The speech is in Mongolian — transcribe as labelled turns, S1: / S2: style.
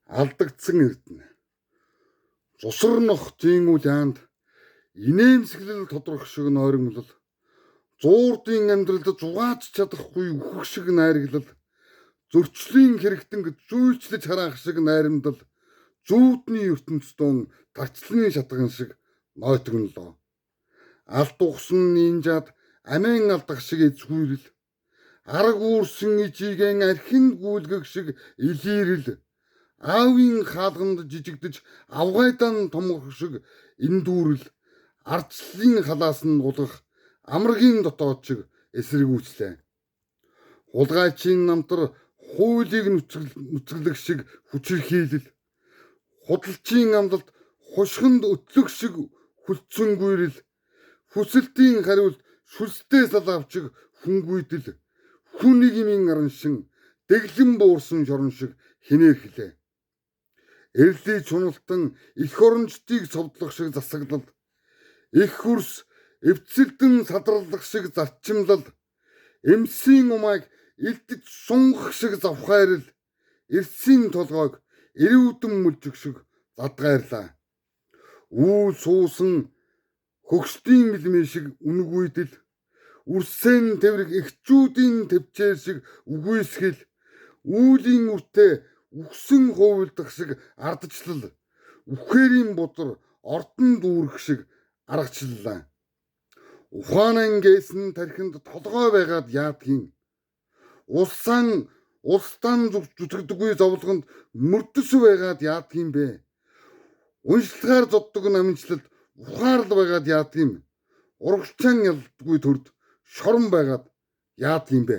S1: Алдагдсан эрдэнэ. Зусар нох зин үл яанд инээмсэглэл тодрох шиг нойрмолол. Зуурдын амьдралд зугааж чадахгүй үхэх шиг найрглал. Зөрчлийн хэрэгтэнг зүйчлэж хараах шиг найрамдал. Зүүдний ертөнцийн тарчлалын шатган шиг нойтгонлоо. Алд угсан нинжаад амийн алдах шиг эзгүйрэл. Арга үүрсэн ижигэн архинд гүйлгэх шиг илийрэл. Аавын хаалганд жижигдэж авгайдаан томгох шиг эндүүрэл. Ардчлалын халаас нь гулгах амаргийн дотоод шиг эсэргүүцлээ. Хулгайчийн намтар хуулийг нүцгэлэх шиг хүчирхийлэл. Худалчийн амлалт хушгинд өтлөх шиг хүлцэнгүйрэл. Хүсэлтийн хариулт шүлстэй салаавчиг хүнгүйдэл. Хүн нийгмийн араншин дэглэн буурсан шорон шиг хинээрхлээ. Эрлийн чуналтан эх орончдыг цовдлох шиг засаглал. Эх хөрс эвцэлдэн садраллах шиг зарчимлал. Эмсийн умайг илдэж сунгах шиг завхайрал. Эрсийн толгойг эрүүдэн мүлжих шиг задгайрлаа. Үүл суусан хөгшдийн бэлмээ шиг үнгүйдэл. Үрсэн тэврэх эгчүүдийн төвчээр шиг үгүйсгэл. Үүлийн үртээ үхсэн хуулдах шиг ардчлал. Үхээрийн бузар ордон дүүрэх шиг аргачлалаа. Ухаанан гээсэн тархинд толгой байгаад яадгийн. Улсан улстан зүтгэдэггүй зовлонгонд мөрдөс байгаад яадгийн бэ? Уншлагаар зоддог намжлалд ухаарл байгаад яадгийн. Урагчаан ялдгүй төрд шорон байгаад яадгийн бэ?